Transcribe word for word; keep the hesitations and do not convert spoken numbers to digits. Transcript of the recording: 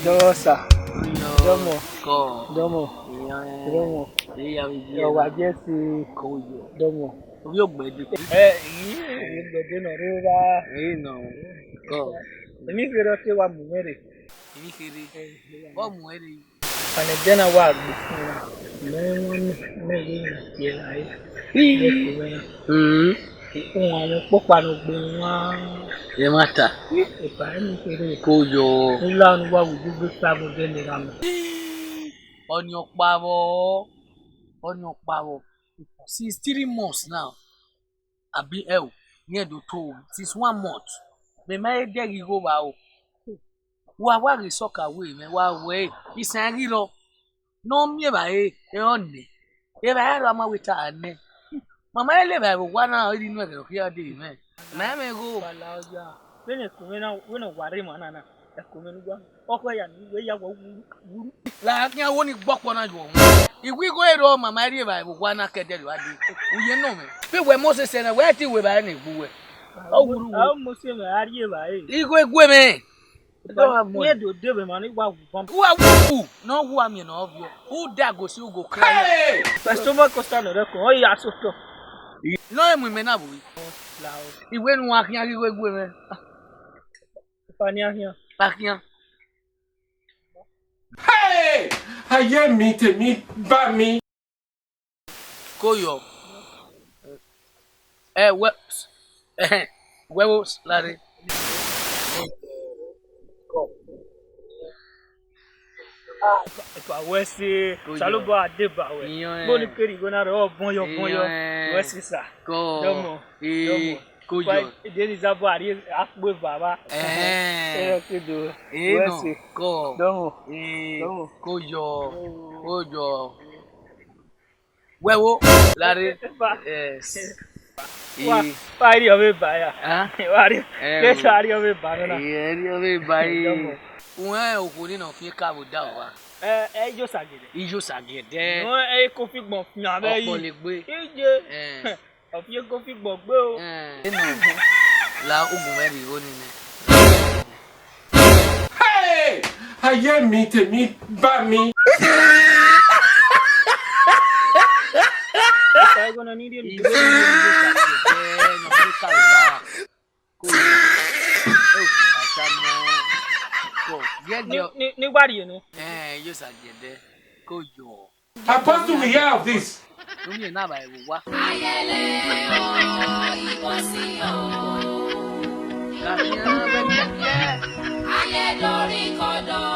Dọmọ sa. Dọmọ. Kọ. Dọmọ. Iyan. Dọmọ. Eya vbe ye. Ọwa na. Jesi. Ko yo. Dọmọ. Ovbi ogbẹde. Ẹ, ẹ, ogbẹde nọ rre ra. Ẹ nọ. Kọ. Emwi kherhe ọ te wa mu mwẹ rre. Emwi kherhe. Vbọ mu ẹre? Ọnẹdẹ na wa gbe fun na, mẹ wan mẹ, mẹ vbe rhie ẹre rae. Ii. Vbe ẹko mwẹ na. Mm. Uwanmwẹ ọkpọkpa ne ọ gbe wan. Ẹmwata. Epa ẹre ni kherhe. Ko yo. Ula ne uwa wu gbogbo sa vbe odẹ ne erha mẹ. Ọnii ọkpa vbọ, ọnii ọkpa vbọ. Since three months now. Abi ẹo, rẹn do to since one month. Mẹ ma he dẹghe igho vba o. Wa wa ghi sọka wẹ mwẹ, wa wẹ isan ghi rrọọ. Ne ọ miẹn evbare, ẹre ọ nẹ. Evbare rrọọ ma wẹ ta nẹ. Ma ma he le evbare vbe owa na, ọ rhie inu ẹghẹ ọ khian dee mwẹ. Ma mwẹ igho. Wa la oya. Vbene ẹko mwẹ na, vbene ọ wa rre emwa na na, ẹko mwẹ ne uwa. Ọkhọ ya ni wẹ ya wọ wuru wuru. La khian wo ni gbọkpọ na yọ. Iwu igho ero ma ma rhie evbare vbe owa na kẹdẹ rua dee. Uye nọ mwẹ. Vbe wẹ Moses ẹnẹ, wẹ te wẹ evbare ne egbe uwẹ. Ọ wuru wuru. A Moses mẹ a rhie evbare. Igho egue mwẹ. Iran do de vbe emwa ni wa wu ban. Uwa wu wu, ne ọ wu amẹ ne ọ viọ. U da gosi ugo kra. Hey! First of all, Costa nọ rẹko, ọ ya sotọ. Ne ọ mu imẹ na vbe. La o. Iwe ne uwa khian ghi igho egue mwẹ. Ọkpa ni a khian. A khian. Hey! Ayé mi, tèmi bá mi. Ko yọ. Ẹ, wẹ, wẹ wo lare. Epa wẹ se, ko yọ. Osanobua deba wẹ. Iyọn, ẹ. Bọni keri igho na rre, ọ bọnyọ, bọnyọ. Iyọn, ẹ. Wẹ se sa. Ko. Dọmọ, ee, dọmọ. Ko yọ. Deghẹ ne Izabọ a rhie akpo eva vba. Ẹhẹn. Ẹ, ke do. Ee, wẹ nọ, se. Ko. Dọmọ. Ee, dọmọ. Ko yọ. Ko yọ. Wẹ wo, lare. Eva. Yes. Wa, ee, wa rhie ọvbe ba ya. Hẹn? Wa rhie. Ẹ, ke o. Sa rhie ọvbe ba nọ na. Ee, rhie ọvbe ba, ee. Dọmọ. Uwẹ okhuo ni nọ fian ka vbe odaro vba. Ẹ, ẹ, Iyosa gẹdẹ. Iyosa gẹdẹ. Nọ, ẹ, kofi gbọn fian vbe yi. Ọkpọlegbe. Ije. Ẹ. Ọ fi eko fi gbọ gbe o. Ẹn, eno, la ogun mwẹ rhie igho nii nẹ. Hey! Ayé mi, tèmi bá mi. Ọkọ ẹghẹ nọ ni rhie igho nii nẹ. Ko yo. Oh, asamọ. Ko, ni, ni, ni wa rhie nẹ. Ẹn, Iyosa gẹdẹ. Ko yo. Apostle will hear of this. Unu na ba ẹvbo wa. Ayele o, ibosi o. Aye lori kodo.